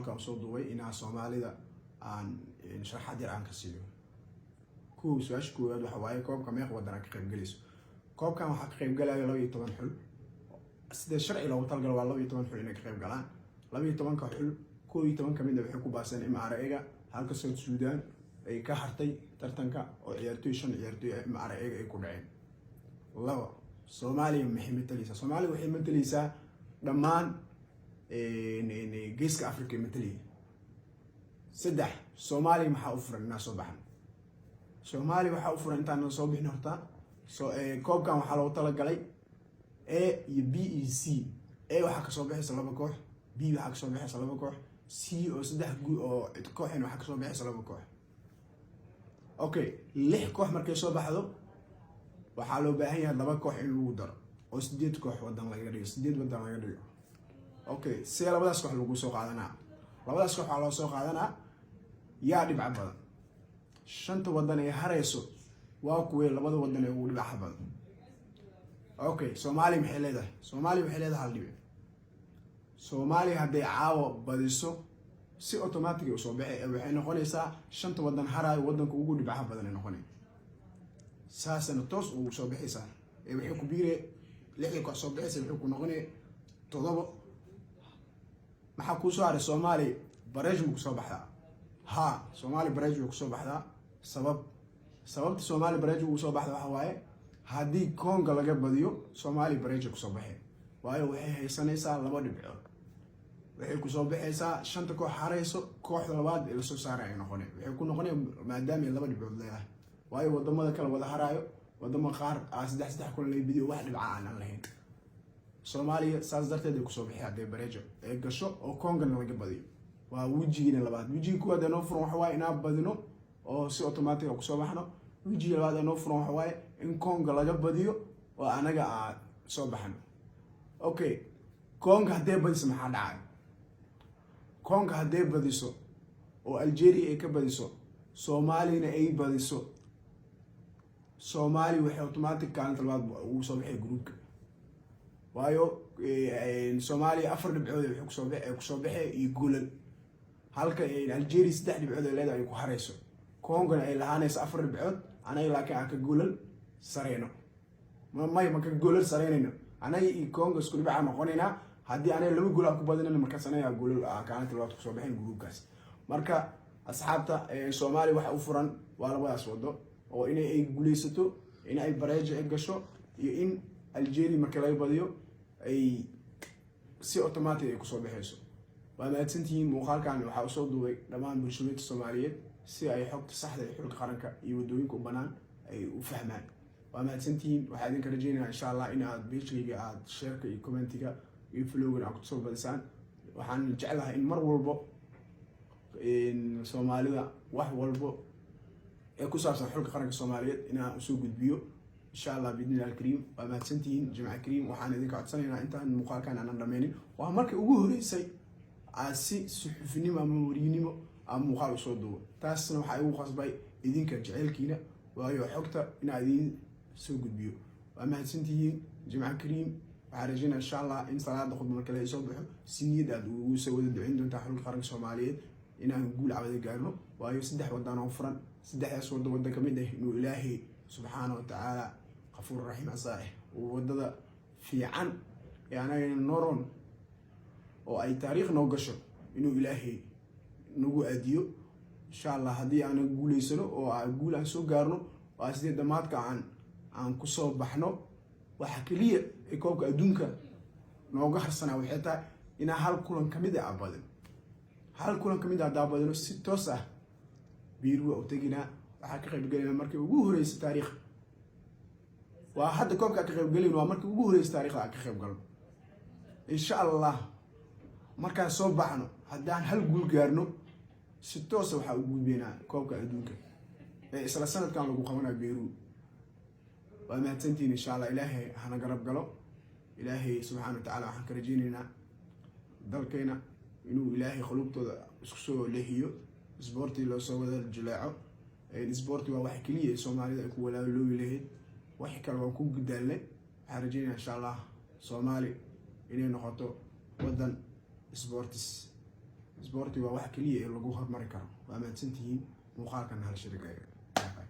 Muuqaalkan usoo duubay inaa Soomaalida aan sharaxaad yar aan ka siiyo. Kow, su-aasha koowaad waxa waaye: koobka meeq wadan aa ka qaybgalayso? Koobkan waxaa ka qaybgalayo 12 xul. Sidee sharci loogu talagalo waa 12 xul inay ka qayb galaan. 12-ka xul, 11 kamid a waxay ku baaseen MRA-ga, halka South Sudan ay ka hartay tartanka oo ciyaartoy, shan ciyaartoy MRA-ga ay ku dhaceen. Laba, Soomaaliya maxay matalaysaa? Soomaaliya waxay matalaysaa dhammaan Geeska Africa ay matalaya. Saddex, Soomaaliya maxaa u furan inaa soo baxan? Soomaaliya waxaa u furan intaana soo bixin horta. So koobkan waxaa loogu talagalay A iyo B iyo C. A waxaa kasoo baxaysa laba koox, B waxaa kasoo baxaysa laba koox, C oo saddex oo kooxin waxaa kasoo baxaysa laba koox. Okay, lix koox markay soo baxdo, waxaa loo baahan yahay laba koox in lagu daro oo sideed koox wadan laga dhigo, sideed wadan laga dhigo. Okay, see labadaas koox lagu soo qaadanaa? Labadaas koox waxaa loo soo qaadanaa yaa dhibca badan. Shanta wadan ee hareyso waa kuwee labada wadan ee ugu dhibcaha badan? Okay, Soomaaliya maxay leedahay? Soomaaliya waxay leedahay hal dhibic. Soomaaliya hadday caawa badiso, si automatic usoo baxay, waxay noqonaysaa shanta wadan haraayo wadanka ugu dhibcaha badan ay noqonay. Saasana toos ugu soo baxaysaa ee waxay ku biire lixdii koox soo baxaysa, waxay ku noqonay todobo. Maxaa kuusoo haray? Soomaaliya bareej ma kusoo baxdaa? Ha, Soomaaliya bareej way kusoo baxdaa. Sababta Soomaaliya bareej ugu soo baxda waxa waaye, haddii Conga laga badiyo, Soomaaliya bareej kusoo baxee, waayo waxay haysanaysaa laba dhibcood. Waxay kusoo baxaysaa shanta koox harayso kooxda labaad ee lasoo saaray ay noqonay. Waxay ku noqonay maadaama ay laba dhibcood leedahay, waayo wadamada kale wada haraayo, wadamo qaar aa saddex saddex kulan laga bidiyo, wax dhibca aanan lahayn. Soomaaliya saas darteed ay kusoo bixi haddee bareejo ee gasho oo Congana laga badiyo. Waa wejigiina labaad. Wejiga kuwaad ee noo furan waxa waaye inaan badino oo si automatic a kusoo baxno. Wejiga labaad ee noo furan waxa waaye in Conga laga badiyo oo anaga aan soo baxno. Okay, Conga haddee badiso, maxaa dhacay? Conga haddee badiso oo Algeria ay ka badiso, Soomaaliyana ay badiso, Soomaaliya waxay automatic kaalinta labaad ugu soo baxay groupka, waayo Soomaaliya afar dhibcood waxay kusoo baxay iyo goolal, halka Algeria saddex dhibcood ay leedahay ay ku harayso, Congona ay lahaanayso afar dhibcood. Anaga laakiin aan ka goolal sareyno. May, maka goolal sareynayno. Anaga iyo Congo isku dhibca noqonaynaa haddii anaga laba gool aan ku badinayno. Markaas anaga goolal kaalinta labaad kusoo baxayn groupkaas. Marka asxaabta, Soomaaliya waxa u furan waa labadaas wado oo inay ay guuleysato, in ay bareejo ay gasho iyo in Algeria marka laga badiyo ay si automatic ay kusoo baxayso. Waa mahadsantihiin. Muuqaalkan waxaa usoo duubay dhammaan bulshooyinka Soomaaliyeed si ay xogta saxda ee xulka qaranka iyo wadooyinka u banaan ay u fahmaan. Waa mahadsantihiin. Waxaa idinka rajeynaya, insha Allah, in aad pagekayga aad shareka iyo commentiga iyo followgan aad kusoo badisaan. Waxaan jeclahay in mar walbo Soomaalida wax walbo ee ku saabsan xulka qaranka Soomaaliyeed inaan usoo gudbiyo, insha Allah, biidnillahi alkariim. Waa mahadsantihiin. Jimca kariim. Waxaan idinka codsanaynaa intaan muuqaalkan aanan dhameynin, waa markii ugu horeysay aan si suxufinimo ama wariyinimo aan muuqaal usoo duubo. Taasna waxaa igu qasbay idinka jeceylkiina, waayo xogta inaan idiin soo gudbiyo. Waa mahadsantihiin. Jimca kariim. Waxaan rajeynaya, insha Allah, in salaada khudba marka la soo baxo, si niyad aad ugu soo wada duceyn doontaa xulka qaranka Soomaaliyeed inaan guul cabada gaarno, waayo saddex wadaan oo furan, saddexdaas wado waddan kamid ah inuu Ilaahay subxaana wa tacaala, qafuur raxiim asaa ah, uu wadada fiican ee anagana noron oo ay taariikh noo gasho inuu Ilaahay nagu aadiyo, insha Allah. Haddii aan guuleysano oo aan guul aan soo gaarno oo aan sidee dhamaadka aan kusoo baxno, waxa keliya ee koobka adduunka nooga harsanaa waxay tahay inaan hal kulan kamid ah badino. Hal kulan kamid ah haddaa badino, si toos ah Peru u teginaa. Waxaa ka qaybgelayna markii ugu horeysay taariikh. Waa hadda koobka ka qaybgelayna, waa markii ugu horeysay taariikhda aan ka qayb galno, insha Allah. Markaan soo baxno, haddaan hal guul gaarno, si toosa waxaa u gudbeynaa koobka adduunka ee isla sanadkan lagu qabanayo Peru. Waa mahadsantihiin. Insha Allah, Ilaahay hana garab galo. Ilaahay subxaana wa tacaala waxaan ka rajeyneynaa dalkayna inuu Ilaahay qulubtooda isku soo leexiyo, isboorti loo soo wada jileeco. Isboorti waa waxa keliya ee Soomaalida ay ku walaaloobi lahayd. Wax kale waan ku gudaalnay. Waxaan rajeynaya, insha Allah, Soomaali inay noqoto wadan sports. Isboortiga waa wax keliya ee lagu horumari karo. Waa mahadsantihiin. Muuqaalkan hala share gareeyo. Bye.